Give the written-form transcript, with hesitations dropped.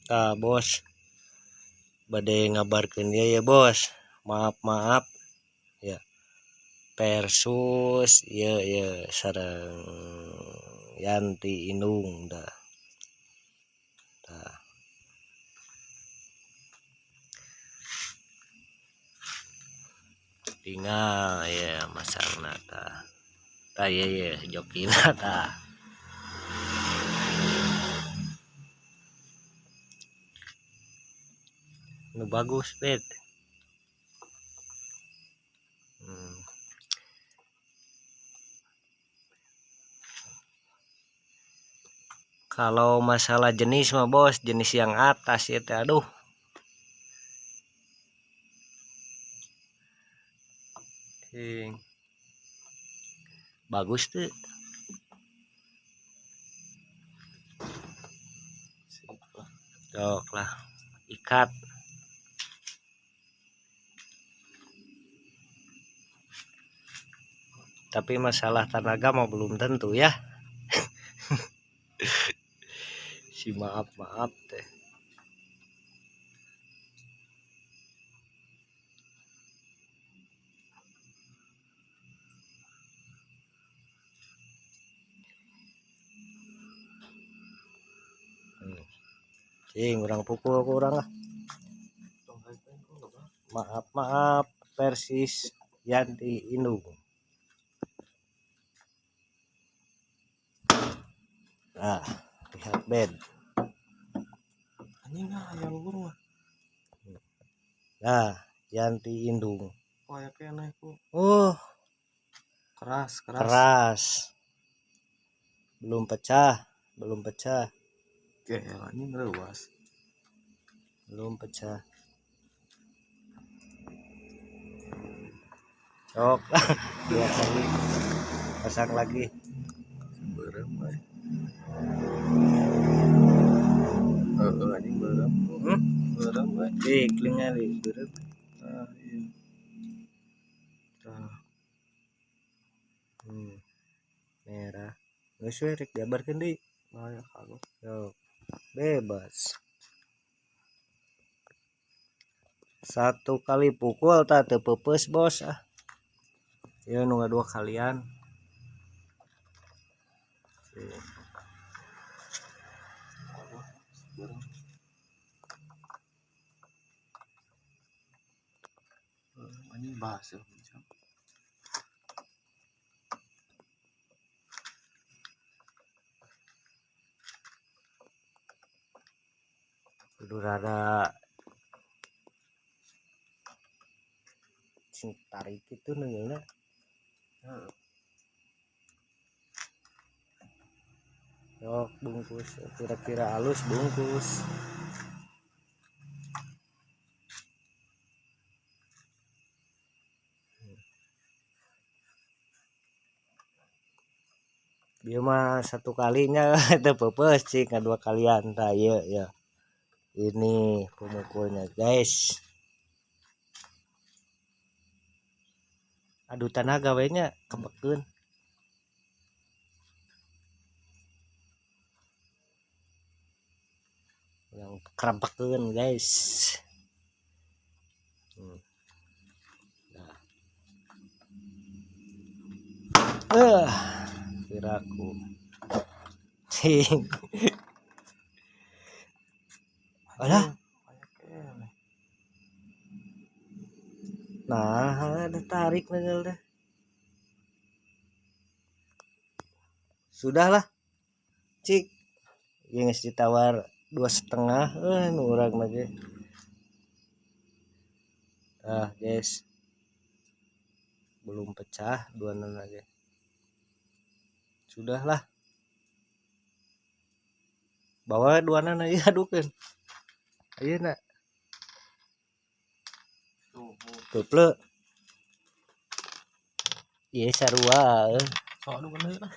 Tah bos, bade ngabarkeun ieu ya bos. Maaf maaf ya. Versus ieu ieu sareng Yanti Indung dah. Tah. Tinggal ya masangna tah. Tah ieu ieu jokina tah. Nu bagus bet. Kalau masalah jenis mah bos, jenis yang atas ya teh aduh. Ting. Bagus tuh. Cok lah, ikat. Tapi masalah tenaga mah belum tentu ya. Si maaf maaf teh. Cing, urang pukul ku urang lah. Maaf maaf versus Yanti Indung. Nah, lihat bed. Anjing ah, aya luhur mah. Nah, Yanti Indung. Oh, aya keneh ku. Oh, keras, keras. Keras. Belum pecah, belum pecah. Oke, anjing reuas. Belum pecah. Cok. Dua kali. Pasang lagi. Beureum euy. Heeh, anjing beureum. Beureum euy. Cik, ningali beureum. Ah, iya. Tah. Merah. Geus we rek diabarkeun deui. Oh, ya kagok. Yo. Bebas. Satu kali pukul tah teu peupeus bos ah. Ieu nu ngadua kalian. Anjing bahasa. Kudu rada sing tarik itu neungeulna. Heeh. Yok bungkus, kira-kira halus bungkus. Bieu mah satu kalinya teu peupeus cik ngadua kalian tah ieu ya. Ini pemukulnya guys. Aduh tenaga we nya kebekeun. Yang kerampekeun guys. Nah. Kiraku. Cing. Alah. Nah, ada tarik nengel deh. Sudahlah. Cik. Ieu geus ditawar 2,5, nu urang mah ge. Ah, guys. Belum pecah dua nana ge. Sudahlah. Bawa dua nana ieu adukeun. Ayeuna. Tuple. Ieu sarua. Sok adukeun deui lah.